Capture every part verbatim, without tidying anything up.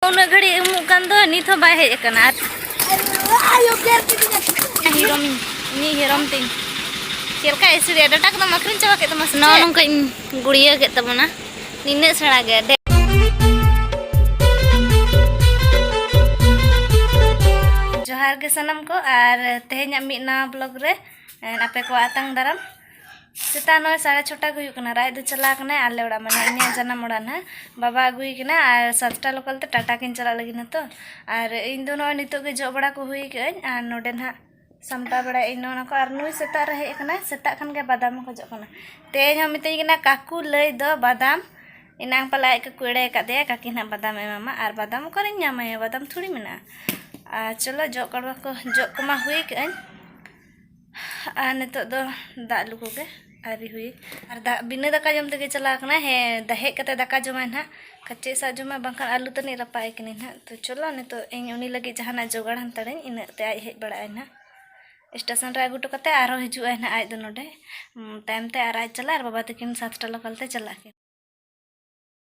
ᱩᱱᱟᱹᱜ ᱜᱷᱟᱹᱲᱤᱡ ᱩᱢᱩᱜ ᱠᱟᱱ ᱫᱚ, ᱱᱤᱛ ᱦᱚᱸ ᱵᱟᱭ ᱦᱮᱡ ᱟᱠᱟᱱᱟ᱾ ᱟᱨ ᱟᱭᱳ, ᱜᱮᱨ ᱠᱤᱫᱤᱧᱟ᱾ ᱦᱤᱨᱚᱢ, ᱩᱱᱤ ᱦᱤᱨᱚᱢ ᱛᱤᱧ ᱪᱮᱫ ᱞᱮᱠᱟ ᱮᱥᱤᱰ ᱮ ᱰᱟᱴᱟ ᱠᱚᱫᱚᱢ ᱟᱹᱠᱷᱨᱤᱧ ᱪᱟᱵᱟ ᱠᱮᱫ ᱛᱟᱢᱟ ᱥᱮ ᱱᱚᱜᱼᱚ ᱪᱮᱫ? ᱱᱚᱝᱠᱟᱧ ᱜᱩᱲᱭᱟᱹ ᱠᱮᱫ ᱛᱟᱵᱚᱱᱟ, ᱱᱤᱱᱟᱹᱜ ᱥᱮᱬᱟ ᱜᱮ᱾ ᱡᱚᱦᱟᱨ ᱜᱮ ᱥᱟᱱᱟᱢ ᱠᱚ, ᱟᱨ ᱛᱮᱦᱮᱧᱟᱜ ᱢᱤᱫ ᱱᱟᱣᱟ ᱵᱞᱚᱜ ᱨᱮ ᱟᱯᱮ ᱠᱚ ᱟᱛᱟᱝ ᱫᱟᱨᱟᱢ᱾ ᱥᱮᱛᱟᱜ ᱱᱚᱜᱼᱚᱭ ᱥᱟᱲᱮ ᱪᱷᱚᱴᱟ ᱜᱮ ᱦᱩᱭᱩᱜ ᱠᱟᱱᱟ᱾ ᱟᱨ ᱟᱡ ᱫᱚ ᱪᱟᱞᱟᱣ ᱠᱟᱱᱟᱭ ᱟᱞᱮ ᱚᱲᱟᱜ, ᱢᱟᱱᱮ ᱤᱧᱟᱹᱜ ᱡᱟᱱᱟᱢ ᱚᱲᱟᱜ ᱱᱟᱦᱟᱜ᱾ ᱵᱟᱵᱟ ᱟᱹᱜᱩᱭᱮ ᱠᱟᱱᱟ ᱟᱨ ᱥᱟᱛᱴᱟ ᱞᱳᱠᱟᱞ ᱛᱮ ᱴᱟᱴᱟ ᱠᱤᱱ ᱪᱟᱞᱟᱜ ᱞᱟᱹᱜᱤᱫ ᱱᱟᱛᱚ᱾ ᱟᱨ ᱤᱧ ᱫᱚ ᱱᱚᱜᱼᱚᱭ ᱱᱤᱛᱚᱜ ᱜᱮ ᱡᱚᱜ ᱵᱟᱲᱟ ᱠᱚ ᱦᱩᱭ ᱠᱟᱹᱜᱼᱟᱹᱧ ᱟᱨ ᱱᱚᱰᱮ ᱱᱟᱦᱟᱜ ᱥᱟᱢᱴᱟᱣ ᱵᱟᱲᱟᱭᱮᱫ ᱟᱹᱧ ᱱᱚᱜᱼᱚ ᱱᱚᱣᱟ ᱠᱚ᱾ ᱟᱨ ᱱᱩᱭ ᱥᱮᱛᱟᱜ ᱨᱮ ᱦᱮᱡ ᱟᱠᱟᱱᱟᱭ, ᱥᱮᱛᱟᱜ ᱠᱷᱟᱱ ᱜᱮ ᱵᱟᱫᱟᱢ ᱮ ᱠᱷᱚᱡᱚᱜ ᱠᱟᱱᱟ᱾ ᱛᱮᱦᱮᱧ ᱦᱚᱸ ᱢᱤᱛᱟᱹᱧ ᱠᱟᱱᱟ ᱠᱟᱠᱩ ᱞᱟᱹᱭ ᱫᱚ ᱵᱟᱫᱟᱢ᱾ ᱮᱱᱟᱝ ᱯᱟᱞᱮ ᱟᱡ ᱠᱟᱠᱩ ᱮᱲᱮ ᱟᱠᱟᱫᱮᱭᱟ, ᱠᱟᱠᱤ ᱱᱟᱦᱟᱜ ᱵᱟᱫᱟᱢ ᱮ ᱮᱢᱟᱢᱟ᱾ ᱟᱨ ᱵᱟᱫᱟᱢ ᱚᱠᱟᱨᱮᱧ ᱧᱟᱢᱟᱭᱟ? ᱵᱟᱫᱟᱢ ᱛᱷᱩᱲᱤ ᱢᱮᱱᱟᱜᱼᱟ᱾ ᱟᱨ ᱪᱚᱞᱚ, ᱡᱚᱜ ᱠᱟᱲᱣᱟ ᱠᱚ ᱡᱚᱜ ᱠᱚᱢᱟ ᱦᱩᱭ ᱠᱟᱹᱜᱼᱟᱹᱧ᱾ ᱟᱨ ᱱᱤᱛᱚᱜ ᱫᱚ ᱫᱟᱜ ᱞᱩ ᱠᱚᱜᱮ ᱟᱹᱣᱨᱤ ᱦᱩᱭ᱾ ᱟᱨ ᱫᱟᱜ ᱵᱤᱱᱟᱹ ᱫᱟᱠᱟ ᱡᱚᱢ ᱛᱮᱜᱮ ᱪᱟᱞᱟᱣ ᱠᱟᱱᱟᱭ᱾ ᱦᱮᱸ, ᱫᱟ-, ᱦᱮᱡ ᱠᱟᱛᱮ ᱫᱟᱠᱟ ᱡᱚᱢᱟᱭ ᱱᱟᱦᱟᱜ᱾ ᱠᱟᱹᱴᱤᱡ ᱥᱟᱜ ᱡᱚᱢᱟᱭ, ᱵᱟᱝᱠᱷᱟᱱ ᱟᱹᱞᱩ ᱛᱟᱹᱱᱤᱡ ᱨᱟᱯᱟᱜ ᱟᱭ ᱠᱟᱹᱱᱟᱹᱧ ᱱᱟᱦᱟᱜ᱾ ᱛᱚ ᱪᱚᱞᱚ, ᱱᱤᱛᱚᱜ ᱤᱧ ᱩᱱᱤ ᱞᱟᱹᱜᱤᱫ ᱡᱟᱦᱟᱱᱟᱜ ᱡᱚᱜᱟᱲ ᱦᱟᱛᱟᱲᱟᱹᱧ, ᱤᱱᱟᱹᱜ ᱛᱮ ᱟᱡ ᱦᱮᱡ ᱵᱟᱲᱟᱜ ᱟᱭ ᱱᱟᱦᱟᱜ᱾ ᱥᱴᱮᱥᱚᱱ ᱨᱮ ᱟᱹᱜᱩ ᱦᱚᱴᱚ ᱠᱟᱛᱮ ᱟᱨᱦᱚᱸ ᱦᱤᱡᱩᱜ ᱟᱭ ᱱᱟᱦᱟᱜ ᱟᱡ ᱫᱚ ᱱᱚᱰᱮ᱾ ᱩᱢ, ᱛᱟᱭᱚᱢ ᱛᱮ ᱟᱨ ᱟᱡ ᱪᱟᱞᱟᱜ ᱟᱨ ᱵᱟᱵᱟ ᱛᱟᱹᱠᱤᱱ ᱥᱟᱛᱴᱟ ᱞᱳᱠᱟᱞ ᱛᱮ ᱪᱟᱞᱟᱜ ᱟᱹᱠᱤᱱ᱾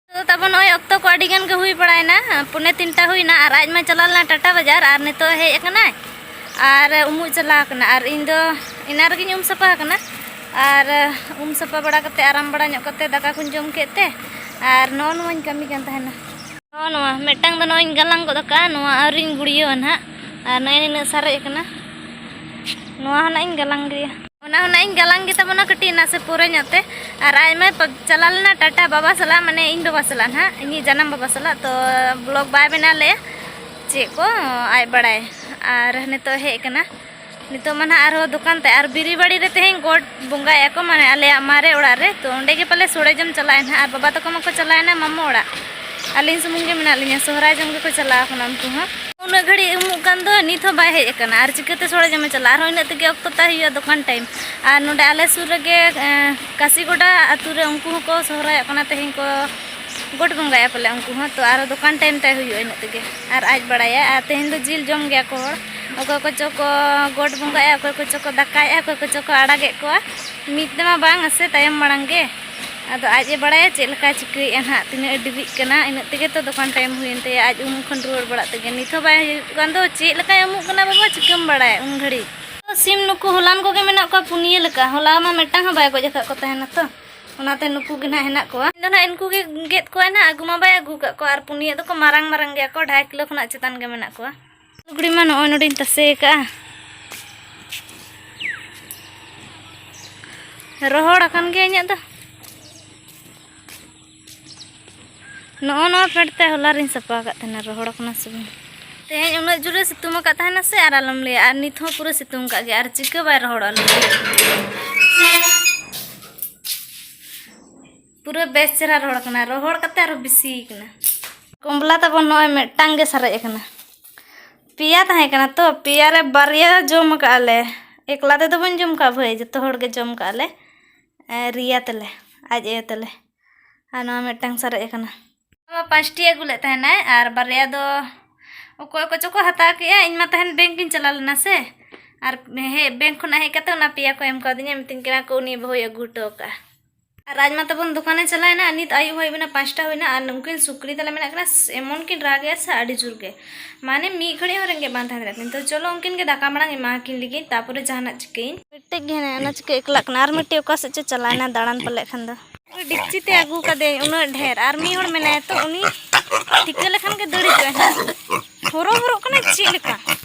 ᱱᱤᱛᱚᱜ ᱫᱚ ᱛᱟᱵᱚᱱ ᱱᱚᱜᱼᱚᱭ ᱚᱠᱛᱚ ᱠᱚ ᱟᱹᱰᱤ ᱜᱟᱱ ᱜᱮ ᱦᱩᱭ ᱵᱟᱲᱟᱭᱮᱱᱟ, ᱯᱚᱱᱮ ᱛᱤᱱᱴᱟ ᱦᱩᱭᱱᱟ, ᱟᱨ ᱟᱡ ᱢᱟ ᱪᱟᱞᱟᱣ ᱞᱮᱱᱟ ᱴᱟᱴᱟ ᱵᱟᱡᱟᱨ, ᱟᱨ ᱱᱤᱛᱚᱜ ᱦᱮᱡ ᱟᱠᱟᱱᱟᱭ ᱟᱨ ᱩᱢᱩᱜ ᱪᱟᱞᱟᱣ ᱟᱠᱟᱱᱟ᱾ ᱟᱨ ᱤᱧ ᱫᱚ ᱮᱱᱟᱱ ᱨᱮᱜᱤᱧ ᱩᱢ ᱥᱟᱯᱷᱟ ᱟᱠᱟᱱᱟ, ᱟᱨ ᱩᱢ ᱥᱟᱯᱷᱟ ᱵᱟᱲᱟ ᱠᱟᱛᱮ, ᱟᱨᱟᱢ ᱵᱟᱲᱟ ᱧᱚᱜ ᱠᱟᱛᱮ, ᱫᱟᱠᱟ ᱠᱚᱧ ᱡᱚᱢ ᱠᱮᱫ ᱛᱮ, ᱟᱨ ᱱᱚᱜᱼᱚ ᱱᱚᱣᱟᱧ ᱠᱟᱹᱢᱤ ᱠᱟᱱ ᱛᱟᱦᱮᱱᱟ᱾ ᱱᱚᱜᱼᱚ ᱱᱚᱣᱟ ᱢᱤᱫᱴᱟᱝ ᱫᱚ ᱱᱚᱜᱼᱚᱭ ᱤᱧ ᱜᱟᱞᱟᱝ ᱜᱚᱫ ᱟᱠᱟᱫᱼᱟ, ᱱᱚᱣᱟ ᱟᱹᱣᱨᱤᱧ ᱜᱩᱲᱭᱟᱹᱣᱟ ᱱᱟᱦᱟᱜ, ᱟᱨ ᱱᱚᱜᱼᱚᱭ ᱱᱤᱱᱟᱹᱜ ᱥᱟᱨᱮᱡ ᱟᱠᱟᱱᱟ, ᱱᱚᱣᱟ ᱦᱚᱸ ᱱᱟᱜ ᱤᱧ ᱜᱟᱞᱟᱝ ᱜᱮᱭᱟ᱾ ᱚᱱᱟ ᱦᱚᱸ ᱱᱟᱜ ᱤᱧ ᱜᱟᱞᱟᱝ ᱜᱮ ᱛᱟᱵᱚᱱᱟ ᱠᱟᱹᱴᱤᱡ ᱱᱟᱥᱮ ᱯᱚᱨᱮ ᱧᱚᱜ ᱛᱮ᱾ ᱟᱨ ᱟᱡ ᱢᱟᱭ ᱯᱟ-, ᱪᱟᱞᱟᱣ ᱞᱮᱱᱟ ᱴᱟᱴᱟ ᱵᱟᱵᱟ ᱥᱟᱞᱟᱜ, ᱢᱟᱱᱮ ᱤᱧ ᱵᱟᱵᱟ ᱥᱟᱞᱟᱜ ᱱᱟᱦᱟᱜ, ᱤᱧᱤᱡ ᱡᱟᱱᱟᱢ ᱵᱟᱵᱟ ᱥᱟᱞᱟᱜ, ᱛᱚ ᱵᱞᱚᱜ ᱵᱟᱭ ᱵᱮᱱᱟᱣ ᱞᱮᱜᱼᱟ, ᱪᱮᱫ ᱠᱚ ᱟᱡ ᱵᱟᱲᱟᱭ᱾ ᱟᱨ ᱱᱤᱛᱚᱜ ᱦᱮᱡ ᱟᱠᱟᱱᱟ, ᱱᱤᱛᱚᱜ ᱢᱟ ᱱᱟᱦᱟᱜ ᱟᱨᱦᱚᱸ ᱫᱚᱠᱟᱱ ᱛᱮ᱾ ᱟᱨ ᱵᱤᱨᱤᱵᱟᱲᱤ ᱨᱮ ᱛᱮᱦᱮᱧ ᱜᱚᱴ ᱵᱚᱸᱜᱟᱭᱮᱫᱼᱟ ᱠᱚ, ᱢᱟᱱᱮ ᱟᱞᱮᱭᱟᱜ ᱢᱟᱨᱮ ᱚᱲᱟᱜ ᱨᱮ, ᱛᱚ ᱚᱸᱰᱮ ᱜᱮ ᱯᱟᱞᱮ ᱥᱚᱲᱮ ᱡᱚᱢ ᱪᱟᱞᱟᱜᱼᱟ ᱱᱟᱦᱟᱜ᱾ ᱟᱨ ᱵᱟᱵᱟ ᱛᱟᱠᱚ ᱢᱟᱠᱚ ᱪᱟᱞᱟᱣᱮᱱᱟ ᱢᱟᱢᱚ ᱚᱲᱟᱜ, ᱟᱹᱞᱤᱧ ᱥᱩᱢᱩᱝ ᱜᱮ ᱢᱮᱱᱟᱜ ᱞᱤᱧᱟ, ᱥᱚᱦᱨᱟᱭ ᱡᱚᱢ ᱜᱮᱠᱚ ᱪᱟᱞᱟᱣ ᱟᱠᱟᱱᱟ ᱩᱱᱠᱩ ᱦᱚᱸ᱾ ᱩᱱᱟᱹᱜ ᱜᱷᱟᱹᱲᱤᱡ ᱩᱢᱩᱜ ᱠᱟᱱ ᱫᱚ, ᱱᱤᱛ ᱦᱚᱸ ᱵᱟᱭ ᱦᱮᱡ ᱟᱠᱟᱱᱟ᱾ ᱟᱨ ᱪᱤᱠᱟᱹᱛᱮ ᱥᱚᱲᱮ ᱡᱚᱢᱮ ᱪᱟᱞᱟᱜᱼᱟ? ᱟᱨᱦᱚᱸ ᱤᱱᱟᱹᱜ ᱛᱮᱜᱮ ᱚᱠᱛᱚ ᱛᱟᱭ ᱦᱩᱭᱩᱜᱼᱟ ᱫᱚᱠᱟᱱ ᱴᱟᱭᱤᱢ᱾ ᱟᱨ ᱱᱚᱰᱮ ᱟᱞᱮ ᱥᱩᱨ ᱨᱮᱜᱮ, ᱮᱸ, ᱠᱟᱥᱤᱜᱚᱰᱟ ᱟᱹᱛᱩ ᱨᱮ ᱩᱱᱠᱩ ᱦᱚᱸᱠᱚ ᱥᱚᱦᱨᱟᱭᱚᱜ ᱠᱟᱱᱟ, ᱛᱮᱦᱮᱧ ᱠᱚ ᱜᱚᱴ ᱵᱚᱸᱜᱟᱭᱟ ᱯᱟᱞᱮ ᱩᱱᱠᱩ ᱦᱚᱸ᱾ ᱛᱚ ᱟᱨᱦᱚᱸ ᱫᱚᱠᱟᱱ ᱴᱟᱭᱤᱢ ᱛᱟᱭ ᱦᱩᱭᱩᱜᱼᱟ ᱤᱱᱟᱹᱜ ᱛᱮᱜᱮ᱾ ᱟᱨ ᱟᱡ ᱵᱟᱲᱟᱭᱟ, ᱟᱨ ᱛᱮᱦᱮᱧ ᱫᱚ ᱡᱤᱞ ᱡᱚᱢ ᱜᱮᱭᱟ ᱠᱚ ᱦᱚᱲ᱾ ᱚᱠᱚᱭ ᱠᱚᱪᱚ ᱠᱚ ᱜᱚᱴ ᱵᱚᱸᱜᱟᱭᱟ, ᱚᱠᱚᱭ ᱠᱚᱪᱚ ᱠᱚ ᱫᱟᱠᱟᱭᱮᱜᱼᱟ, ᱚᱠᱚᱭ ᱠᱚᱪᱚ ᱠᱚ ᱟᱲᱟᱜᱮᱫ ᱠᱚᱣᱟ᱾ ᱢᱤᱫ ᱛᱮᱢᱟ ᱵᱟᱝ ᱥᱮ, ᱛᱟᱭᱚᱢ ᱢᱟᱲᱟᱝ ᱜᱮ᱾ ᱟᱫᱚ ᱟᱡ ᱮ ᱵᱟᱲᱟᱭᱟ ᱪᱮᱫ ᱞᱮᱠᱟᱭ ᱪᱤᱠᱟᱹᱭᱮᱫᱼᱟ ᱱᱟᱦᱟᱜ, ᱛᱤᱱᱟᱹᱜ ᱮ ᱰᱮᱨᱤᱜ ᱠᱟᱱᱟ, ᱤᱱᱟᱹᱜ ᱛᱮᱜᱮ ᱛᱚ ᱫᱚᱠᱟᱱ time ᱦᱩᱭᱮᱱ ᱛᱟᱭᱟ᱾ ᱟᱡ ᱩᱢ ᱠᱷᱚᱱ ᱨᱩᱣᱟᱹᱲ ᱵᱟᱲᱟᱜ ᱛᱮᱜᱮ ᱱᱤᱛ ᱦᱚᱸ ᱵᱟᱭ ᱦᱤᱡᱩᱜ ᱠᱟᱱ ᱫᱚ᱾ ᱪᱮᱫ ᱞᱮᱠᱟᱭ ᱩᱢᱩᱜ ᱠᱟᱱᱟ ᱵᱟᱵᱟ, ᱪᱤᱠᱟᱹᱢ ᱵᱟᱲᱟᱭᱟ ᱩᱱ ᱜᱷᱟᱹᱲᱤᱡ᱾ ᱥᱤᱢ ᱱᱩᱠᱩ ᱦᱚᱞᱟᱱ ᱠᱚᱜᱮ ᱢᱮᱱᱟᱜ ᱠᱚᱣᱟ ᱯᱩᱱᱭᱟᱹ ᱞᱮᱠᱟ᱾ ᱦᱚᱞᱟ ᱢᱟ ᱢᱤᱫᱴᱟᱝ ᱦᱚᱸ ᱵᱟᱭ ᱜᱚᱡ ᱟᱠᱟᱫ ᱠᱚ ᱛᱟᱦᱮᱱᱟ ᱛᱚ, ᱚᱱᱟᱛᱮ ᱱᱩᱠᱩ ᱜᱮ ᱱᱟᱦᱟᱜ ᱦᱮᱱᱟᱜ ᱠᱚᱣᱟ᱾ ᱤᱧ ᱫᱚ ᱱᱟᱦᱟᱜ ᱤᱱᱠᱩ ᱜᱮ ᱜᱮᱫ ᱠᱚᱣᱟᱭ ᱱᱟᱦᱟᱜ, ᱟᱹᱜᱩ ᱢᱟ ᱵᱟᱭ ᱟᱹᱜᱩ ᱟᱠᱟᱫ ᱠᱚᱣᱟ᱾ ᱟᱨ ᱯᱩᱱᱭᱟᱹ ᱫᱚᱠᱚ ᱢᱟᱨᱟᱝ ᱢᱟᱨᱟᱝ ᱜᱮᱭᱟ ᱠᱚ, ᱰᱷᱟᱭ ᱠᱤᱞᱳ ᱠᱷᱚᱱᱟᱜ ᱪᱮᱛᱟᱱ ᱜᱮ ᱢᱮᱱᱟᱜ ᱠᱚᱣᱟ᱾ ᱞᱩᱜᱽᱲᱤ ᱢᱟ ᱱᱚᱜᱼᱚᱭ ᱱᱚᱰᱮᱧ ᱛᱟᱥᱮ ᱟᱠᱟᱫᱼᱟ, ᱨᱚᱦᱚᱲ ᱟᱠᱟᱱ ᱜᱮᱭᱟ ᱤᱧᱟᱹᱜ ᱫᱚ᱾ ᱱᱚᱜᱼᱚ ᱱᱚᱣᱟ ᱯᱮᱱᱴ ᱛᱮ ᱦᱚᱞᱟ ᱨᱤᱧ ᱥᱟᱯᱷᱟ ᱟᱠᱟᱫ ᱛᱟᱦᱮᱱᱟ, ᱨᱚᱦᱚᱲ ᱟᱠᱟᱱᱟ ᱥᱮ ᱵᱟᱝ᱾ ᱛᱮᱦᱮᱧ ᱩᱱᱟᱹᱜ ᱡᱳᱨᱮ ᱥᱤᱛᱩᱝ ᱟᱠᱟᱫ ᱛᱟᱦᱮᱱᱟ ᱥᱮ, ᱟᱨ ᱟᱞᱚᱢ ᱞᱟᱹᱭᱟ, ᱟᱨ ᱱᱤᱛ ᱦᱚᱸ ᱯᱩᱨᱟᱹ ᱥᱤᱛᱩᱝ ᱟᱠᱟᱫ ᱜᱮᱭᱟ, ᱟᱨ ᱪᱤᱠᱟᱹ ᱵᱟᱭ ᱨᱚᱦᱚᱲᱚᱜᱼᱟ ᱞᱟᱹᱭ ᱢᱮ? ᱯᱩᱨᱟᱹ ᱵᱮᱥ ᱪᱮᱦᱨᱟ ᱨᱚᱦᱚᱲ ᱠᱟᱱᱟ, ᱨᱚᱦᱚᱲ ᱠᱟᱛᱮ ᱟᱨᱚ ᱵᱤᱥᱤ ᱠᱟᱱᱟ᱾ ᱠᱚᱢᱞᱟ ᱛᱟᱵᱚᱱ ᱱᱚᱜᱼᱚᱭ ᱢᱤᱫᱴᱟᱝ ᱜᱮ ᱥᱟᱨᱮᱡ ᱟᱠᱟᱱᱟ᱾ ᱯᱮᱭᱟ ᱛᱟᱦᱮᱸ ᱠᱟᱱᱟ ᱛᱚ, ᱯᱮᱭᱟ ᱨᱮ ᱵᱟᱨᱭᱟ ᱡᱚᱢ ᱟᱠᱟᱫᱼᱟ ᱞᱮ᱾ ᱮᱠᱞᱟ ᱛᱮᱫᱚ ᱵᱟᱹᱧ ᱡᱚᱢ ᱠᱟᱜᱼᱟ ᱵᱷᱟᱹᱭ, ᱡᱚᱛᱚ ᱦᱚᱲ ᱜᱮ ᱡᱚᱢ ᱠᱟᱜᱼᱟ ᱞᱮ᱾ ᱮ, ᱨᱤᱭᱟ ᱛᱟᱞᱮ, ᱟᱡ ᱟᱭᱳ ᱛᱟᱞᱮ᱾ ᱟᱨ ᱱᱚᱣᱟ ᱢᱤᱫᱴᱟᱝ ᱥᱟᱨᱮᱡ ᱟᱠᱟᱱᱟ᱾ ᱱᱚᱣᱟ ᱯᱟᱸᱪᱴᱤ ᱟᱹᱜᱩ ᱞᱮᱫ ᱛᱟᱦᱮᱱᱟᱭ, ᱟᱨ ᱵᱟᱨᱭᱟ ᱫᱚ ᱚᱠᱚᱭ ᱠᱚᱪᱚ ᱠᱚ ᱦᱟᱛᱟᱣ ᱠᱮᱜᱼᱟ᱾ ᱤᱧ ᱢᱟ ᱛᱟᱦᱮᱱ ᱵᱮᱝᱠ ᱤᱧ ᱪᱟᱞᱟᱣ ᱞᱮᱱᱟ ᱥᱮ, ᱟᱨ ᱦᱮᱡ, ᱵᱮᱝᱠ ᱠᱷᱚᱱᱟᱜ ᱦᱮᱡ ᱠᱟᱛᱮ ᱚᱱᱟ ᱯᱮᱭᱟ ᱠᱚ ᱮᱢ ᱠᱟᱣᱫᱤᱧᱟ, ᱢᱤᱛᱟᱹᱧ ᱠᱟᱱᱟ ᱠᱚ ᱩᱱᱤ ᱵᱟᱹᱦᱩᱭ ᱟᱹᱜᱩ ᱦᱚᱴᱚ ᱟᱠᱟᱫᱼᱟ᱾ ᱟᱨ ᱟᱡ ᱢᱟ ᱛᱟᱵᱚᱱ ᱫᱚᱠᱟᱱᱮ ᱪᱟᱞᱟᱣᱮᱱᱟ, ᱱᱤᱛ ᱟᱹᱭᱩᱵ ᱦᱩᱭ ᱮᱱᱟ, ᱯᱟᱸᱪᱴᱟ ᱦᱩᱭᱱᱟ, ᱟᱨ ᱱᱩᱠᱤᱱ ᱥᱩᱠᱨᱤ ᱛᱟᱞᱮ ᱢᱮᱱᱟᱜ ᱠᱤᱱᱟ, ᱮᱢᱚᱱ ᱠᱤᱱ ᱨᱟᱜᱮᱜᱼᱟ ᱥᱮ ᱟᱹᱰᱤ ᱡᱳᱨ ᱜᱮ, ᱢᱟᱱᱮ ᱢᱤᱫ ᱜᱷᱟᱹᱲᱤᱡ ᱦᱚᱸ ᱨᱮᱸᱜᱮᱡ ᱵᱟᱝ ᱛᱟᱦᱮᱸ ᱫᱟᱲᱮᱭᱟᱜ ᱠᱟᱱᱟ᱾ ᱛᱚ ᱪᱚᱞᱚ ᱩᱱᱠᱤᱱ ᱜᱮ ᱫᱟᱠᱟ ᱢᱟᱲᱟᱝ ᱮᱢᱟ ᱠᱤᱱ ᱞᱮᱜᱤᱧ, ᱛᱟᱯᱚᱨᱮ ᱡᱟᱦᱟᱱᱟᱜ ᱪᱤᱠᱟᱹᱭᱟᱹᱧ᱾ ᱢᱤᱫᱴᱮᱡ ᱜᱮ ᱦᱮᱱᱟᱭᱟ, ᱚᱱᱟ ᱪᱤᱠᱟᱹ ᱮᱠᱞᱟᱜ ᱠᱟᱱᱟ, ᱟᱨ ᱢᱤᱫᱴᱮᱡ ᱚᱠᱟ ᱥᱮᱫ ᱪᱚ ᱪᱟᱞᱟᱣᱮᱱᱟ ᱫᱟᱬᱟᱱ ᱯᱟᱞᱮᱫ ᱠᱷᱟᱱ ᱫᱚ᱾ ᱰᱮᱠᱪᱤ ᱛᱮ ᱟᱹᱜᱩ ᱠᱟᱫᱮᱭᱟᱹᱧ ᱩᱱᱟᱹᱜ ᱰᱷᱮᱨ, ᱟᱨ ᱢᱤᱫ ᱦᱚᱲ ᱢᱮᱱᱟᱭᱟ ᱛᱚ, ᱩᱱᱤ ᱴᱷᱤᱠᱟᱹ ᱞᱮᱠᱷᱟᱱ ᱜᱮ ᱫᱟᱹᱲ ᱦᱤᱡᱩᱜᱼᱟᱭ ᱱᱟᱦᱟᱜ᱾ ᱦᱚᱨᱚᱵᱚᱨᱚᱜ ᱠᱟᱱᱟᱭ ᱪᱮᱫ ᱞᱮᱠᱟ᱾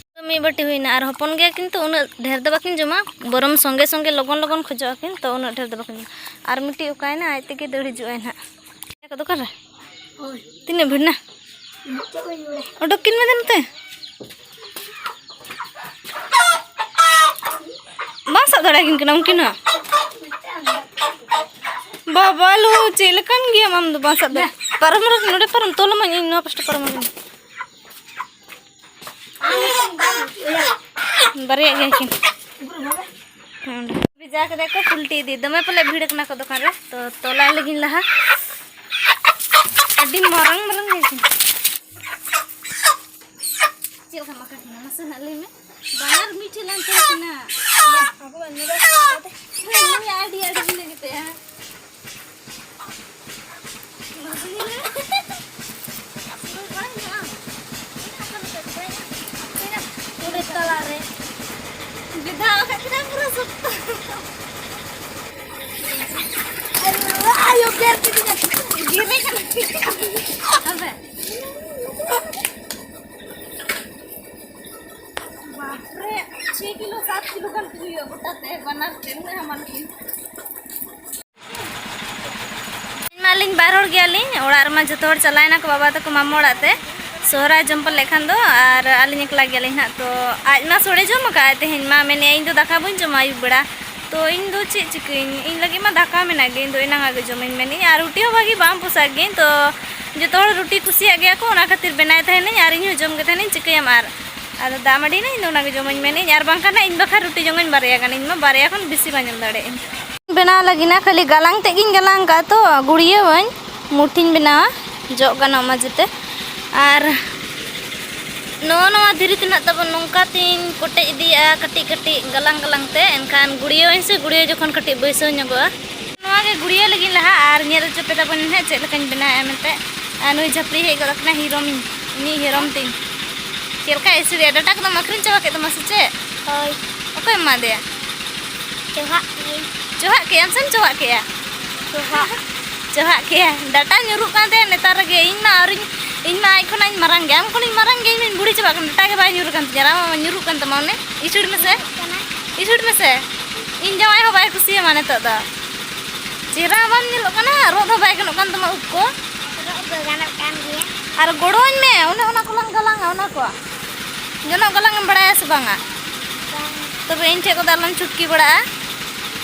ᱢᱤᱫ ᱵᱟᱹᱴᱤ ᱦᱩᱭᱱᱟ, ᱟᱨ ᱦᱚᱯᱚᱱ ᱜᱮᱭᱟ ᱠᱤᱱᱛᱩ ᱩᱱᱟᱹᱜ ᱰᱷᱮᱨ ᱫᱚ ᱵᱟᱹᱠᱤᱱ ᱡᱚᱢᱟ, ᱵᱚᱨᱚᱢ ᱥᱚᱸᱜᱮ ᱥᱚᱸᱜᱮ ᱞᱚᱜᱚᱱ ᱞᱚᱜᱚᱱ ᱠᱷᱚᱡᱚᱜ ᱟᱹᱠᱤᱱ, ᱛᱚ ᱩᱱᱟᱹᱜ ᱰᱷᱮᱨ ᱫᱚ ᱵᱟᱹᱠᱤᱱ ᱡᱚᱢᱟ᱾ ᱟᱨ ᱢᱤᱫᱴᱤᱡ ᱚᱠᱟᱭᱮᱱᱟ, ᱟᱡ ᱛᱮᱜᱮ ᱫᱟᱹᱲ ᱦᱤᱡᱩᱜᱼᱟᱭ ᱱᱟᱦᱟᱜ᱾ ᱫᱚᱠᱟᱱ ᱨᱮ ᱛᱤᱱᱟᱹᱜ ᱵᱷᱤᱲ ᱱᱟ? ᱚᱰᱚᱠ ᱠᱤᱱ ᱢᱮ ᱫᱮᱱ ᱛᱮ᱾ ᱵᱟᱝ ᱥᱟᱵ ᱫᱟᱲᱮᱭᱟᱠᱤᱱ ᱠᱟᱱᱟ ᱩᱱᱠᱤᱱ ᱦᱚᱸ᱾ ᱵᱟᱵᱟ ᱞᱳ, ᱪᱮᱫ ᱞᱮᱠᱟᱱ ᱜᱮᱭᱟᱢ ᱟᱢ ᱫᱚ, ᱵᱟᱝ ᱥᱟᱵ ᱫᱟᱲᱮ-, ᱯᱟᱨᱚᱢ ᱨᱮ ᱱᱚᱰᱮ ᱯᱟᱨᱚᱢ, ᱛᱚᱞ ᱟᱢᱟᱹᱧ ᱤᱧ ᱱᱚᱣᱟ ᱯᱟᱥᱴᱟ ᱯᱟᱨᱚᱢ ᱟᱹᱧ᱾ ᱵᱟᱨᱭᱟ ᱜᱮᱭᱟ ᱠᱤᱱ᱾ ᱦᱮᱸ, ᱚᱸᱰᱮ᱾ ᱵᱷᱮᱡᱟ ᱠᱮᱫᱟ ᱠᱚ ᱯᱩᱞᱴᱤ ᱤᱫᱤ᱾ ᱫᱚᱢᱮ ᱯᱟᱞᱮ ᱵᱷᱤᱲ ᱠᱟᱱᱟ ᱠᱚ ᱫᱚᱠᱟᱱ ᱨᱮ᱾ ᱛᱚ, ᱛᱚᱞᱟᱭ ᱞᱟᱹᱜᱤᱫ ᱞᱟᱦᱟ᱾ ᱟᱹᱰᱤ ᱢᱟᱨᱟᱝ ᱢᱟᱨᱟᱝ ᱜᱮᱭᱟ ᱠᱤᱱ᱾ ᱪᱮᱫ ᱞᱮᱠᱟᱢ ᱟᱠᱟ ᱠᱤᱱᱟ? ᱢᱟᱥᱮ ᱱᱟᱜ ᱞᱟᱹᱭ ᱢᱮ᱾ ᱵᱟᱱᱟᱨ ᱢᱤᱫ ᱴᱷᱮᱱ ᱞᱟᱝ ᱛᱚᱞ ᱠᱤᱱᱟ᱾ ᱦᱳᱭ, ᱟᱹᱰᱤ ᱟᱹᱰᱤ ᱵᱷᱤᱲ ᱜᱮᱛᱟᱭᱟ᱾ ᱫᱟᱜ ᱟᱠᱟᱫ ᱠᱮᱫᱟ ᱯᱩᱨᱟᱹ ᱥᱚᱠᱛᱚ᱾ ᱟᱭᱳ, ᱜᱮᱨ ᱠᱤᱫᱤᱧᱟ᱾ ᱜᱮᱨᱮ ᱠᱟᱱᱟ᱾ ᱵᱟᱯᱨᱮ, ᱪᱷᱚᱭ ᱠᱤᱞᱳ, ᱥᱟᱛ ᱠᱤᱞᱳ ᱜᱟᱱ ᱠᱚ ᱦᱩᱭᱩᱜᱼᱟ ᱜᱚᱴᱟ ᱛᱮ, ᱵᱟᱱᱟᱨ ᱛᱮ, ᱩᱱᱟᱹᱜ ᱦᱟᱢᱟᱞ ᱜᱮ᱾ ᱤᱧ ᱢᱟ ᱟᱹᱞᱤᱧ ᱵᱟᱨ ᱦᱚᱲ ᱜᱮᱭᱟᱞᱤᱧ, ᱚᱲᱟᱜ ᱨᱮᱢᱟ ᱡᱚᱛᱚ ᱦᱚᱲ ᱪᱟᱞᱟᱣᱮᱱᱟ ᱠᱚ ᱵᱟᱵᱟ ᱛᱟᱠᱚ ᱢᱟᱢᱚ ᱚᱲᱟᱜ ᱛᱮ ᱥᱚᱦᱨᱟᱭ ᱡᱚᱢ ᱯᱟᱞᱮ ᱠᱷᱟᱱ ᱫᱚ, ᱟᱨ ᱟᱹᱞᱤᱧ ᱮᱠᱞᱟ ᱜᱮᱭᱟᱞᱤᱧ ᱦᱟᱸᱜ᱾ ᱛᱚ ᱟᱡ ᱢᱟ ᱥᱳᱲᱮ ᱡᱚᱢ ᱟᱠᱟᱫ ᱛᱮᱦᱮᱧ ᱢᱟ, ᱢᱮᱱᱮᱫ ᱤᱧ ᱫᱚ ᱫᱟᱠᱟ ᱵᱟᱹᱧ ᱡᱚᱢᱟ ᱟᱹᱭᱩᱵ ᱵᱮᱲᱟ᱾ ᱛᱚ ᱤᱧ ᱫᱚ ᱪᱮᱫ ᱪᱤᱠᱟᱹᱭᱟᱹᱧ, ᱤᱧ ᱞᱟᱹᱜᱤᱫ ᱢᱟ ᱫᱟᱠᱟ ᱢᱮᱱᱟᱜ ᱜᱮ, ᱤᱧ ᱫᱚ ᱮᱱᱟᱝ ᱟᱜ ᱜᱮ ᱡᱚᱢᱟᱹᱧ ᱢᱮᱱᱮᱫ, ᱟᱨ ᱨᱩᱴᱤ ᱦᱚᱸ ᱵᱷᱟᱜᱤ ᱵᱟᱝ ᱯᱚᱥᱟᱜ ᱜᱮ᱾ ᱛᱚ ᱡᱚᱛᱚ ᱦᱚᱲ ᱨᱩᱴᱤ ᱠᱩᱥᱤᱭᱟᱜ ᱜᱮᱭᱟ ᱠᱚ, ᱚᱱᱟ ᱠᱷᱟᱹᱛᱤᱨ ᱵᱮᱱᱟᱣ ᱛᱟᱦᱮᱱᱟᱹᱧ ᱟᱨ ᱤᱧ ᱦᱚᱸ ᱡᱚᱢ ᱜᱮ ᱛᱟᱦᱮᱱᱟᱹᱧ, ᱪᱤᱠᱟᱹᱭᱟᱢ ᱟᱨ᱾ ᱟᱫᱚ ᱫᱟᱜ ᱢᱟᱹᱰᱤᱭᱮᱱᱟ, ᱤᱧ ᱫᱚ ᱚᱱᱟᱜᱮ ᱡᱚᱢᱟᱹᱧ ᱢᱮᱱᱮᱫ, ᱟᱨ ᱵᱟᱝᱠᱷᱟᱱ ᱦᱟᱸᱜ ᱤᱧ ᱵᱟᱠᱷᱟᱱ ᱨᱩᱴᱤ ᱡᱚᱢᱟᱹᱧ ᱵᱟᱨᱭᱟ ᱜᱟᱱ, ᱤᱧ ᱢᱟ ᱵᱟᱨᱭᱟ ᱠᱷᱚᱱ ᱵᱮᱥᱤ ᱵᱟᱝ ᱡᱚᱢ ᱫᱟᱲᱮᱭᱟᱜ ᱟᱹᱧ᱾ ᱵᱮᱱᱟᱣ ᱞᱟᱹᱜᱤᱫ ᱱᱟ ᱠᱷᱟᱹᱞᱤ ᱜᱟᱞᱟᱝ ᱛᱮᱫ ᱜᱤᱧ ᱜᱟᱞᱟᱝ ᱟᱠᱟᱫ ᱛᱚ, ᱜᱩᱲᱭᱟᱹᱣᱟᱹᱧ, ᱢᱩᱴᱷᱤᱧ ᱵᱮᱱᱟᱣᱟ, ᱡᱚᱜ ᱜᱟᱱᱚᱜ ᱢᱟ ᱡᱟᱛᱮ᱾ ᱟᱨ ᱱᱚᱜᱼᱚ ᱱᱚᱣᱟ ᱫᱷᱤᱨᱤ ᱛᱮᱱᱟᱜ ᱛᱟᱵᱚᱱ ᱱᱚᱝᱠᱟ ᱛᱤᱧ ᱠᱚᱴᱮᱡ ᱤᱫᱤᱭᱮᱫᱼᱟ, ᱠᱟᱹᱴᱤᱡ ᱠᱟᱹᱴᱤᱡ ᱜᱟᱞᱟᱝ ᱜᱟᱞᱟᱝ ᱛᱮ, ᱮᱱᱠᱷᱟᱱ ᱜᱩᱲᱭᱟᱹᱣᱟᱹᱧ ᱥᱮ ᱜᱩᱲᱭᱟᱹᱣ ᱡᱚᱠᱷᱚᱱ ᱠᱟᱹᱴᱤᱡ ᱵᱟᱹᱭᱥᱟᱹᱣ ᱧᱚᱜᱚᱜᱼᱟ᱾ ᱱᱚᱣᱟ ᱜᱮ ᱜᱩᱲᱭᱟᱹᱣ ᱞᱟᱹᱜᱤᱫ ᱞᱟᱦᱟ, ᱟᱨ ᱧᱮᱞ ᱦᱚᱪᱚ ᱯᱮ ᱛᱟᱵᱚᱱ ᱱᱟᱦᱟᱜ ᱪᱮᱫ ᱞᱮᱠᱟᱧ ᱵᱮᱱᱟᱣᱮᱫᱼᱟ ᱢᱮᱱᱛᱮ᱾ ᱟᱨ ᱱᱩᱭ ᱡᱷᱟᱹᱯᱲᱤ ᱦᱮᱡ ᱜᱚᱫ ᱟᱠᱟᱱᱟ, ᱦᱤᱨᱚᱢᱤᱧ, ᱩᱱᱤ ᱦᱤᱨᱚᱢ ᱛᱤᱧ᱾ ᱪᱮᱫ ᱞᱮᱠᱟ ᱮᱥᱤᱰ ᱮ, ᱰᱟᱴᱟ ᱠᱚᱫᱚᱢ ᱟᱹᱠᱷᱨᱤᱧ ᱪᱟᱵᱟ ᱠᱮᱫ ᱛᱟᱢᱟ ᱥᱮ ᱪᱮᱫ? ᱦᱳᱭ᱾ ᱚᱠᱚᱭᱮᱢ ᱮᱢᱟᱫᱮᱭᱟ? ᱪᱚᱦᱟᱜ ᱠᱤᱭᱟᱹᱧ᱾ ᱪᱚᱦᱟᱜ ᱠᱮᱜᱼᱟᱢ ᱥᱮᱢ ᱪᱚᱦᱟᱜ ᱠᱮᱜᱼᱟ? ᱪᱚᱦᱟᱜ᱾ ᱪᱚᱦᱟᱜ ᱠᱮᱜᱼᱟ᱾ ᱰᱟᱴᱟ ᱧᱩᱨᱩᱜ ᱠᱟᱱ ᱛᱟᱭᱟ ᱱᱮᱛᱟᱨ ᱨᱮᱜᱮ᱾ ᱤᱧ ᱢᱟ ᱟᱹᱣᱨᱤᱧ, ᱤᱧ ᱢᱟ ᱟᱡ ᱠᱷᱚᱱᱟᱜ ᱤᱧ ᱢᱟᱨᱟᱝ ᱜᱮᱭᱟ᱾ ᱟᱢ ᱠᱷᱚᱱᱤᱧ ᱢᱟᱨᱟᱝ ᱜᱮᱭᱟ, ᱤᱧ ᱢᱟᱧ ᱵᱩᱲᱦᱤ ᱪᱟᱵᱟᱜ ᱠᱟᱱᱟ᱾ ᱰᱟᱴᱟ ᱜᱮ ᱵᱟᱭ ᱧᱩᱨᱩᱜ ᱠᱟᱱ ᱛᱤᱧᱟ᱾ ᱟᱨ ᱟᱢᱟᱜ ᱢᱟ ᱧᱩᱨᱩᱜ ᱠᱟᱱ ᱛᱟᱢᱟ ᱚᱱᱮ᱾ ᱤᱥᱤᱲ ᱢᱮᱥᱮ᱾ ᱧᱩᱨᱩᱜ ᱠᱟᱱᱟ᱾ ᱤᱥᱤᱲ ᱢᱮᱥᱮ᱾ ᱤᱧ ᱡᱟᱶᱟᱭ ᱦᱚᱸ ᱵᱟᱭ ᱠᱩᱥᱤᱭᱟᱢᱟ ᱱᱤᱛᱚᱜ ᱫᱚ᱾ ᱪᱮᱦᱨᱟ ᱦᱚᱸ ᱵᱟᱢ ᱧᱮᱞᱚᱜ ᱠᱟᱱᱟ, ᱨᱚᱜ ᱦᱚᱸ ᱵᱟᱭ ᱜᱟᱱᱚᱜ ᱠᱟᱱ ᱛᱟᱢᱟ ᱩᱵ ᱠᱚ᱾ ᱨᱚᱜ ᱫᱚ ᱜᱟᱱᱚᱜ ᱠᱟᱱ ᱜᱮᱭᱟ᱾ ᱟᱨ ᱜᱚᱲᱚᱣᱟᱹᱧ ᱢᱮ, ᱚᱱᱮ ᱚᱱᱟ ᱠᱚᱞᱟᱝ ᱜᱟᱞᱟᱝᱟ, ᱚᱱᱟ ᱠᱚ᱾ ᱡᱚᱱᱚᱜ ᱜᱟᱞᱟᱝ ᱮᱢ ᱵᱟᱲᱟᱭᱟ ᱥᱮ ᱵᱟᱝᱟ? ᱵᱟᱝ᱾ ᱛᱚᱵᱮ ᱤᱧ ᱴᱷᱮᱡ ᱠᱚᱫᱚ ᱟᱞᱚᱢ ᱪᱷᱩᱴᱠᱤ ᱵᱟᱲᱟᱜᱼᱟ᱾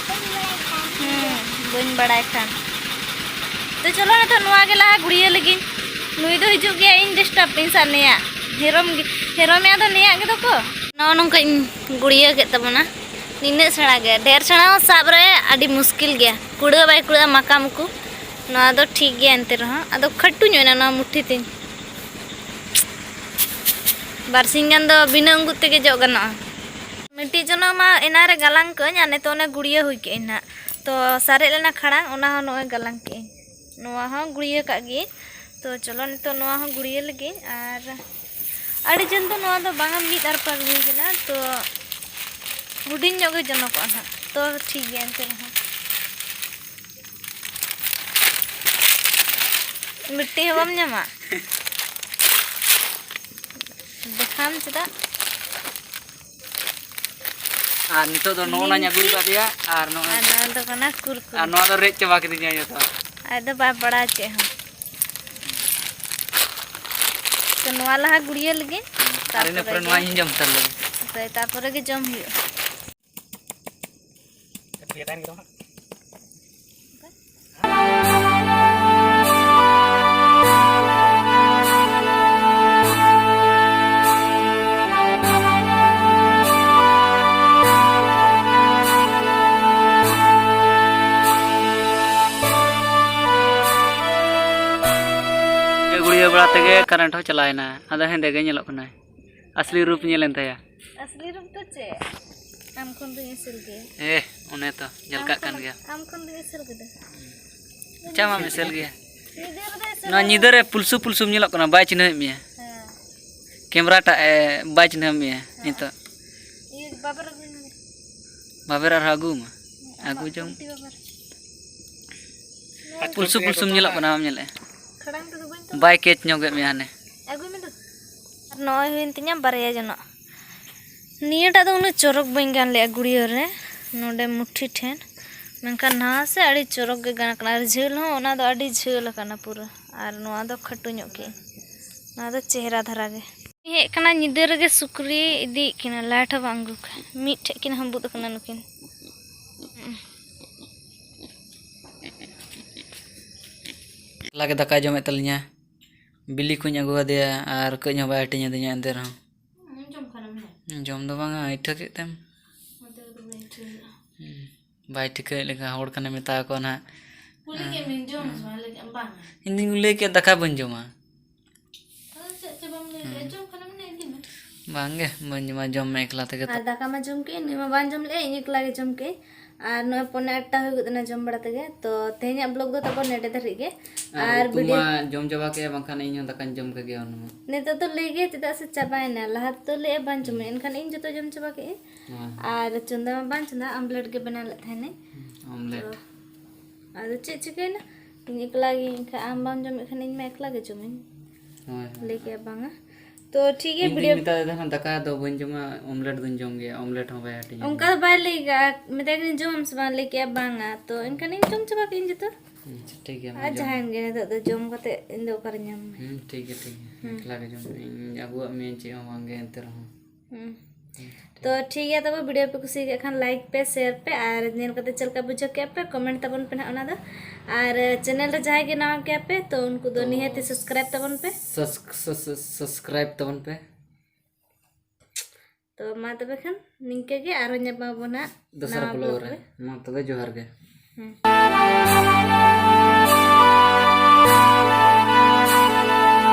ᱵᱟᱹᱧ ᱵᱟᱲᱟᱭ ᱠᱷᱟᱱ᱾ ᱦᱩᱸ, ᱵᱟᱹᱧ ᱵᱟᱲᱟᱭ ᱠᱷᱟᱱ᱾ ᱛᱚ ᱪᱚᱞᱚ ᱱᱤᱛᱚᱜ ᱱᱚᱣᱟ ᱜᱮ ᱞᱟᱦᱟ ᱜᱩᱲᱭᱟᱹ ᱞᱟᱹᱜᱤᱫ᱾ ᱱᱩᱭ ᱫᱚ ᱦᱤᱡᱩᱜ ᱜᱮᱭᱟ ᱤᱧ ᱰᱤᱥᱴᱟᱵᱽ ᱤᱧ ᱥᱟᱱᱟᱭᱟ᱾ ᱦᱮᱨᱚᱢ ᱜᱮ, ᱦᱮᱨᱚᱢᱤᱭᱟ ᱫᱚ ᱱᱮᱭᱟᱜ ᱜᱮ ᱫᱚᱠᱚ᱾ ᱱᱚᱜᱼᱚ ᱱᱚᱝᱠᱟᱧ ᱜᱩᱲᱭᱟᱹ ᱠᱮᱫ ᱛᱟᱵᱚᱱᱟ᱾ ᱱᱤᱱᱟᱹᱜ ᱥᱮᱬᱟ ᱜᱮ, ᱰᱷᱮᱨ ᱥᱮᱬᱟ ᱦᱚᱸ ᱥᱟᱵ ᱨᱮ ᱟᱹᱰᱤ ᱢᱩᱥᱠᱤᱞ ᱜᱮᱭᱟ᱾ ᱠᱩᱲᱟᱹ ᱵᱟᱭ ᱠᱩᱲᱟᱹᱜᱼᱟ ᱢᱟᱠᱟᱢ ᱩᱠᱩ᱾ ᱱᱚᱣᱟ ᱫᱚ ᱴᱷᱤᱠ ᱜᱮᱭᱟ, ᱮᱱᱛᱮ ᱨᱮᱦᱚᱸ ᱟᱫᱚ ᱠᱷᱟᱹᱴᱩ ᱧᱚᱜ ᱮᱱᱟ ᱱᱚᱣᱟ ᱢᱩᱴᱷᱤ ᱛᱤᱧ᱾ ᱵᱟᱨᱥᱤᱧ ᱜᱟᱱ ᱫᱚ ᱵᱤᱱᱟᱹ ᱩᱸᱜᱩᱫ ᱛᱮᱜᱮ ᱡᱚᱜ ᱜᱟᱱᱚᱜᱼᱟ᱾ ᱢᱤᱫᱴᱤᱡ ᱡᱚᱱᱚᱜ ᱢᱟ ᱮᱱᱟ ᱨᱮ ᱜᱟᱞᱟᱝ ᱠᱟᱹᱧ, ᱟᱨ ᱱᱤᱛᱚᱜ ᱚᱱᱮ ᱜᱩᱲᱭᱟᱹ ᱦᱩᱭ ᱠᱮᱜ ᱟᱹᱧ ᱱᱟᱦᱟᱜ᱾ ᱛᱚ ᱥᱟᱨᱮᱡ ᱞᱮᱱᱟ ᱠᱷᱟᱲᱟᱝ, ᱚᱱᱟ ᱦᱚᱸ ᱱᱚᱜᱼᱚᱭ ᱜᱟᱞᱟᱝ ᱠᱮᱜ ᱟᱹᱧ᱾ ᱱᱚᱣᱟ ᱦᱚᱸ ᱜᱩᱲᱭᱟᱹ ᱠᱟᱜ ᱜᱤᱭᱟᱹᱧ᱾ ᱛᱚ ᱪᱚᱞᱚ ᱱᱤᱛᱚᱜ ᱱᱚᱣᱟ ᱦᱚᱸ ᱜᱩᱲᱭᱟᱹ ᱞᱮᱜᱮᱧ᱾ ᱟᱨ ᱟᱹᱰᱤ ᱡᱚᱱ ᱫᱚ ᱱᱚᱣᱟ ᱫᱚ ᱵᱟᱝᱟ, ᱢᱤᱫ ᱟᱨᱯᱟ ᱜᱮ ᱦᱩᱭ ᱠᱟᱱᱟ᱾ ᱛᱚ ᱦᱩᱰᱤᱧ ᱧᱚᱜ ᱜᱮ ᱡᱚᱱᱚᱜᱚᱜᱼᱟ ᱱᱟᱦᱟᱜ, ᱛᱚ ᱴᱷᱤᱠ ᱜᱮᱭᱟ ᱮᱱᱛᱮ ᱨᱮᱦᱚᱸ᱾ ᱢᱤᱫᱴᱤᱡ ᱦᱚᱸ ᱵᱟᱢ ᱧᱟᱢᱟ? ᱫᱮᱠᱷᱟᱣᱟᱢ ᱪᱮᱫᱟᱜ? ᱟᱨ ᱱᱤᱛᱚᱜ ᱫᱚ ᱱᱚᱜᱼᱚ ᱱᱟᱧ ᱟᱹᱜᱩ ᱟᱠᱟᱫᱮᱭᱟ, ᱟᱨ ᱱᱚᱜᱼᱚᱭ ᱟᱨ ᱱᱚᱣᱟ ᱫᱚ ᱠᱟᱱᱟ ᱠᱩᱨᱠᱩᱨ᱾ ᱟᱨ ᱱᱚᱣᱟ ᱫᱚ ᱨᱮᱡ ᱪᱟᱵᱟ ᱠᱤᱫᱤᱧᱟᱭ ᱡᱚᱛᱚ᱾ ᱟᱡ ᱫᱚ ᱵᱟᱭ ᱵᱟᱲᱟᱭᱟ ᱪᱮᱫ ᱦᱚᱸ᱾ ᱛᱚ ᱱᱚᱣᱟ ᱞᱟᱦᱟ ᱜᱩᱲᱭᱟᱹ ᱞᱮᱜᱮ, ᱟᱨ ᱤᱱᱟᱹ ᱛᱟᱨᱯᱚᱨᱮ ᱯᱚᱨᱮ ᱜᱮ ᱱᱚᱣᱟ ᱤᱧ ᱡᱚᱢ ᱛᱟᱨ ᱞᱮᱜᱮ᱾ ᱦᱳᱭ, ᱛᱟᱨᱯᱚᱨᱮ ᱜᱮ ᱡᱚᱢ ᱦᱩᱭᱩᱜᱼᱟ᱾ ᱜᱩᱲᱭᱟᱹ ᱵᱟᱲᱟ ᱛᱮᱜᱮ ᱠᱟᱨᱮᱱᱴ ᱦᱚᱸ ᱪᱟᱞᱟᱣᱮᱱᱟ, ᱟᱫᱚ ᱦᱮᱸᱫᱮ ᱜᱮ ᱧᱮᱞᱚᱜ ᱠᱟᱱᱟᱭ᱾ ᱟᱥᱞᱤ ᱨᱩᱯ ᱧᱮᱞᱮᱱ ᱛᱟᱭᱟ᱾ ᱟᱥᱞᱤ ᱨᱩᱯ ᱫᱚ ᱪᱮᱫ? ᱟᱢ ᱠᱷᱚᱱ ᱫᱚᱧ ᱮᱥᱮᱞ ᱜᱮᱭᱟ᱾ ᱮ, ᱚᱱᱮ ᱛᱚ, ᱟᱢ ᱡᱷᱟᱞᱠᱟᱜ ᱠᱟᱱ ᱠᱷᱚᱱ, ᱜᱮᱭᱟ᱾ ᱟᱢ ᱠᱷᱚᱱ ᱫᱚᱧ ᱮᱥᱮᱞ ᱠᱮᱫᱟ᱾ ᱟᱪᱪᱷᱟ, ᱢᱟᱢ ᱮᱥᱮᱞ ᱜᱮᱭᱟ᱾ ᱧᱤᱫᱟᱹ ᱨᱮᱫᱚ ᱮᱥᱮᱞ ᱱᱚᱣᱟ ᱵᱟᱝ ᱧᱤᱫᱟᱹ ᱨᱮ ᱦᱩᱭᱩᱜᱼᱟ᱾ ᱯᱩᱞᱥᱩ ᱯᱩᱞᱥᱩᱢ ᱧᱮᱞᱚᱜ ᱠᱟᱱᱟ, ᱵᱟᱭ ᱪᱤᱱᱦᱟᱹᱣᱮᱫ ᱢᱮᱭᱟ᱾ ᱦᱮᱸ᱾ ᱠᱮᱢᱨᱟ ᱴᱟᱜ ᱮ ᱵᱟᱭ ᱪᱤᱱᱦᱟᱹᱣᱮᱫ ᱢᱮᱭᱟ ᱦᱮᱸ᱾ ᱱᱤᱛᱚᱜ᱾ ᱤᱭᱟᱹ, ᱵᱟᱵᱮᱨ ᱟᱹᱜᱩᱭ ᱢᱮ᱾ ᱵᱟᱵᱮᱨ ᱟᱨᱦᱚᱸ ᱟᱹᱜᱩ ᱟᱢᱟ᱾ ᱟᱹᱜᱩ ᱟᱢᱟᱜ ᱡᱚᱝ᱾ ᱠᱷᱩᱱᱴᱤ ᱵᱟᱵᱮᱨ᱾ ᱯᱩᱞᱥᱩ ᱯᱩᱞᱥᱩᱢ ᱧᱮᱞᱚᱜ ᱠᱟᱱᱟ, ᱵᱟᱢ ᱧᱮᱞᱮᱫᱼᱟ? ᱠᱷᱟᱲᱟᱝ ᱛᱮᱫᱚ ᱵᱟᱹᱧ ᱛᱚᱞᱟ᱾ ᱵᱟᱭ ᱠᱮᱪ ᱧᱚᱜᱮᱫ ᱢᱮᱭᱟ ᱦᱟᱱᱮ᱾ ᱟᱹᱜᱩᱭ ᱢᱮ ᱫᱩ᱾ ᱟᱨ ᱱᱚᱜᱼᱚᱭ ᱦᱩᱭᱮᱱ ᱛᱤᱧᱟ ᱵᱟᱨᱭᱟ ᱡᱚᱱᱚᱜ᱾ ᱱᱤᱭᱟᱹᱴᱟᱜ ᱫᱚ ᱩᱱᱟᱹᱜ ᱪᱚᱨᱚᱠ ᱵᱟᱹᱧ ᱜᱟᱱ ᱞᱮᱜᱼᱟ ᱜᱩᱲᱭᱟᱹ ᱨᱮ, ᱱᱚᱰᱮ ᱢᱩᱴᱷᱤ ᱴᱷᱮᱱ᱾ ᱢᱮᱱᱠᱷᱟᱱ ᱱᱟᱣᱟ ᱥᱮ ᱟᱹᱰᱤ ᱪᱚᱨᱚᱠ ᱜᱮ ᱜᱟᱱ ᱠᱟᱱᱟ, ᱟᱨ ᱡᱷᱟᱹᱞ ᱦᱚᱸ ᱚᱱᱟ ᱫᱚ ᱟᱹᱰᱤ ᱡᱷᱟᱹᱞ ᱟᱠᱟᱱᱟ ᱯᱩᱨᱟᱹ, ᱟᱨ ᱱᱚᱣᱟ ᱫᱚ ᱠᱷᱟᱹᱴᱩ ᱧᱚᱜ ᱠᱮᱜᱼᱟᱹᱧ, ᱱᱚᱣᱟ ᱫᱚ ᱪᱮᱦᱨᱟ ᱫᱷᱟᱨᱟ ᱜᱮ᱾ ᱦᱮᱡ ᱠᱟᱱᱟ ᱧᱤᱫᱟᱹ ᱨᱮᱜᱮ ᱥᱩᱠᱨᱤ ᱤᱫᱤᱭᱮᱫ ᱠᱤᱱᱟ, ᱞᱟᱭᱤᱴ ᱦᱚᱸ ᱵᱟᱝ ᱟᱹᱜᱩ ᱠᱟᱜ, ᱢᱤᱫ ᱴᱷᱮᱡ ᱠᱤᱱ ᱦᱟᱹᱵᱩᱫ ᱟᱠᱟᱱᱟ ᱱᱩᱠᱤᱱ᱾ ᱞᱟᱜᱮ ᱫᱟᱠᱟᱭ ᱡᱚᱢᱮᱫ ᱛᱟᱹᱞᱤᱧᱟ, ᱵᱤᱞᱤ ᱠᱚᱧ ᱟᱹᱜᱩ ᱟᱫᱮᱭᱟ ᱟᱨ ᱠᱟᱹᱡ ᱦᱚᱸ ᱵᱟᱭ ᱦᱟᱹᱴᱤᱧ ᱟᱹᱫᱤᱧᱟ ᱮᱱᱛᱮ ᱨᱮᱦᱚᱸ᱾ ᱦᱩᱸ, ᱡᱚᱢ ᱠᱷᱟᱱᱮᱢ ᱦᱮᱸ᱾ ᱡᱚᱢ ᱫᱚ ᱵᱟᱝᱟ, ᱤᱴᱷᱟᱹ ᱠᱮᱫ ᱛᱮᱢ᱾ ᱚᱱᱛᱮ ᱨᱮᱫᱚ ᱵᱟᱹᱧ ᱤᱴᱷᱟᱹ ᱞᱮᱫᱼᱟ᱾ ᱦᱩᱸ, ᱵᱟᱭ ᱴᱷᱤᱠᱟᱹᱭᱮᱫ ᱞᱮᱠᱟ ᱦᱚᱲ ᱠᱟᱱᱟ, ᱢᱮᱛᱟ ᱠᱚᱣᱟ ᱱᱟᱦᱟᱜ᱾ ᱠᱩᱞᱤ ᱠᱮᱫ ᱢᱮᱭᱟᱹᱧ, ᱡᱚᱢ ᱟᱢ ᱥᱮ ᱵᱟᱝ? ᱞᱟᱹᱭ ᱠᱮᱫ ᱟᱢ ᱵᱟᱝᱟ᱾ ᱤᱧ ᱫᱩᱧ ᱞᱟᱹᱭ ᱠᱮᱫ ᱫᱟᱠᱟ ᱵᱟᱹᱧ ᱡᱚᱢᱟ᱾ ᱟᱫᱚ ᱪᱮᱫ ᱪᱚ ᱵᱟᱢ ᱞᱟᱹᱭ ᱞᱮᱫᱼᱟ, ᱦᱩᱸ᱾ ᱡᱚᱢ ᱠᱷᱟᱱᱮᱢ ᱞᱟᱹᱭ ᱤᱫᱤ ᱢᱮ᱾ ᱵᱟᱝᱜᱮ, ᱵᱟᱹᱧ ᱡᱚᱢᱟ, ᱡᱚᱢ ᱢᱮ ᱮᱠᱞᱟ ᱛᱮᱜᱮ ᱛᱚ᱾ ᱟᱨ ᱫᱟᱠᱟ ᱢᱟ ᱡᱚᱢ ᱠᱮᱫ, ᱱᱩᱭ ᱢᱟ ᱵᱟᱝ ᱡᱚᱢ ᱞᱮᱫᱼᱟ, ᱤᱧ ᱮᱠᱞᱟ ᱜᱮ ᱡᱚᱢ ᱠᱮᱫ᱾ ᱟᱨ ᱱᱚᱜᱼᱚᱭ ᱯᱚᱱᱮ ᱟᱴᱴᱟ ᱦᱩᱭ ᱜᱚᱫ ᱮᱱᱟ ᱡᱚᱢ ᱵᱟᱲᱟ ᱛᱮᱜᱮ᱾ ᱛᱚ ᱛᱮᱦᱮᱧᱟᱜ ᱵᱞᱚᱜ ᱫᱚ ᱛᱟᱵᱚᱱ ᱱᱮᱰᱮ ᱫᱷᱟᱹᱨᱤᱡ ᱜᱮ᱾ ᱟᱨ ᱟᱨ ᱩᱛᱩ video ᱢᱟ ᱡᱚᱢ ᱪᱟᱵᱟ ᱠᱮᱫᱼᱟ, ᱵᱟᱝᱠᱷᱟᱱ ᱤᱧ ᱦᱚᱸ ᱫᱟᱠᱟᱧ ᱡᱚᱢ ᱠᱮᱫ ᱜᱮᱭᱟ ᱚᱱᱟ ᱢᱟ᱾ ᱱᱤᱛᱚᱜ ᱫᱚ ᱞᱟᱹᱭ ᱜᱮ ᱪᱮᱫᱟᱜ ᱥᱮ ᱪᱟᱵᱟᱭᱮᱱᱟ, ᱞᱟᱦᱟ ᱛᱮᱫᱚ ᱞᱟᱹᱭᱮᱫᱼᱟ ᱵᱟᱝ ᱡᱚᱢᱟᱹᱧ, ᱮᱱᱠᱷᱟᱱ ᱤᱧ ᱡᱚᱛᱚ ᱡᱚᱢ ᱪᱟᱵᱟ ᱠᱮᱫᱼᱟᱹᱧ᱾ ᱦᱳᱭ᱾ ᱟᱨ ᱪᱚᱸᱫᱟ ᱢᱟ ᱵᱟᱝ ᱪᱚᱸᱫᱟ, ᱟᱢᱞᱮᱴ ᱜᱮ ᱵᱮᱱᱟᱣ ᱞᱮᱫ ᱛᱟᱦᱮᱱᱟᱹᱧ᱾ ᱚᱢᱞᱮᱴ᱾ ᱛᱚ ᱟᱫᱚ ᱪᱮᱫ ᱪᱤᱠᱟᱹᱭᱮᱱᱟ, ᱤᱧ ᱮᱠᱞᱟ ᱜᱮ, ᱮᱱᱠᱷᱟᱱ ᱟᱢ ᱵᱟᱢ ᱡᱚᱢᱮᱫ ᱠᱷᱟᱱ ᱤᱧ ᱢᱟ ᱮᱠᱞᱟ ᱜᱮ ᱡᱚᱢᱟᱹᱧ᱾ ᱦᱳᱭ, ᱦᱳᱭ᱾ ᱞᱟᱹᱭ ᱠᱮᱫᱼᱟ ᱵᱟᱝᱟ᱾ ᱛᱚ ᱴᱷᱤᱠ ᱜᱮᱭᱟ, ᱤᱧ ᱫᱩᱧ video ᱢᱮᱛᱟᱭ ᱛᱟᱦᱮᱱᱟ, "ᱫᱟᱠᱟ ᱫᱚ ᱵᱟᱹᱧ ᱡᱚᱢᱟ, ᱚᱢᱞᱮᱴ ᱫᱚᱧ ᱡᱚᱢ ᱜᱮᱭᱟ, ᱚᱢᱞᱮᱴ ᱦᱚᱸ ᱵᱟᱭ ᱦᱟᱹᱴᱤᱧᱟ." ᱚᱱᱠᱟ ᱫᱚ ᱵᱟᱭ ᱞᱟᱹᱭ ᱠᱟᱜᱼᱟ, ᱢᱮᱛᱟᱭ ᱠᱟᱹᱱᱟᱹᱧ, "ᱡᱚᱢᱟᱢ ᱥᱮ ᱵᱟᱝ?" ᱞᱟᱹᱭ ᱠᱮᱜᱼᱟ, "ᱵᱟᱝᱟ", ᱛᱚ ᱮᱱᱠᱷᱟᱱ ᱤᱧ ᱡᱚᱢ ᱪᱟᱵᱟ ᱠᱮᱜᱼᱟᱹᱧ ᱡᱚᱛᱚ᱾ ᱟᱪᱪᱷᱟ, ᱴᱷᱤᱠ ᱜᱮᱭᱟ, ᱢᱟ ᱟᱨ ᱡᱚᱢ᱾ ᱡᱟᱦᱟᱸᱭᱮᱱ ᱜᱮ ᱱᱤᱛᱚᱜ ᱫᱚ ᱡᱚᱢ ᱠᱟᱛᱮ ᱤᱧ ᱫᱚ ᱚᱠᱟᱨᱮ ᱧᱟᱢ ᱢᱮ? ᱦᱩᱸ, ᱴᱷᱤᱠ ᱜᱮᱭᱟ, ᱴᱷᱤᱠ ᱜᱮᱭᱟ, ᱦᱩᱸ᱾ ᱮᱠᱞᱟ ᱜᱮ ᱡᱚᱢ ᱢᱮ, ᱤᱧ ᱟᱹᱜᱩᱣᱟᱜ ᱢᱤᱭᱟᱹᱧ ᱪᱮᱫ ᱦᱚᱸ ᱵᱟᱝ ᱜᱮ, ᱮᱱᱛᱮ ᱨᱮᱦᱚᱸ᱾ ᱦᱩᱸ᱾ ᱦᱩᱸ, ᱴᱷᱤᱠ᱾ ᱛᱚ ᱴᱷᱤᱠ ᱜᱮᱭᱟ, ᱛᱚᱵᱮ video ᱯᱮ ᱠᱩᱥᱤ ᱠᱟᱜ ᱠᱷᱟᱱ like ᱯᱮ, share ᱯᱮ, ᱟᱨ ᱧᱮᱞ ᱠᱟᱛᱮ ᱪᱮᱫ ᱞᱮᱠᱟ ᱵᱩᱡᱷᱟᱹᱣ ᱠᱮᱜᱼᱟ ᱯᱮ comment ᱛᱟᱵᱚᱱ ᱯᱮ ᱱᱟᱦᱟᱜ ᱚᱱᱟ ᱫᱚ᱾ ᱟᱨ channel ᱨᱮ ᱡᱟᱦᱟᱸᱭ ᱜᱮ ᱱᱟᱣᱟ ᱜᱮᱭᱟ ᱯᱮ, ᱛᱚ ᱩᱱᱠᱩ ᱫᱚ ᱛᱚ ᱱᱤᱦᱟᱹᱛᱤ subscribe ᱛᱟᱵᱚᱱ ᱯᱮ᱾ ᱥᱟᱥ-, ᱥᱟᱥ-, ᱥᱟᱥ-, subscribe ᱛᱟᱵᱚᱱ ᱯᱮ᱾ ᱛᱚ ᱢᱟ ᱛᱚᱵᱮ ᱠᱷᱟᱱ ᱱᱤᱝᱠᱟᱹ ᱜᱮ, ᱟᱨᱦᱚᱸ ᱧᱟᱯᱟᱢ ᱟᱵᱚᱱ ᱦᱟᱸᱜ ᱫᱚᱥᱟᱨ ᱱᱟᱣᱟ vlog vlog ᱨᱮ᱾ ᱨᱮ᱾ ᱢᱟ ᱛᱚᱵᱮ ᱡᱚᱦᱟᱨ ᱜᱮ᱾ ᱦᱩᱸ᱾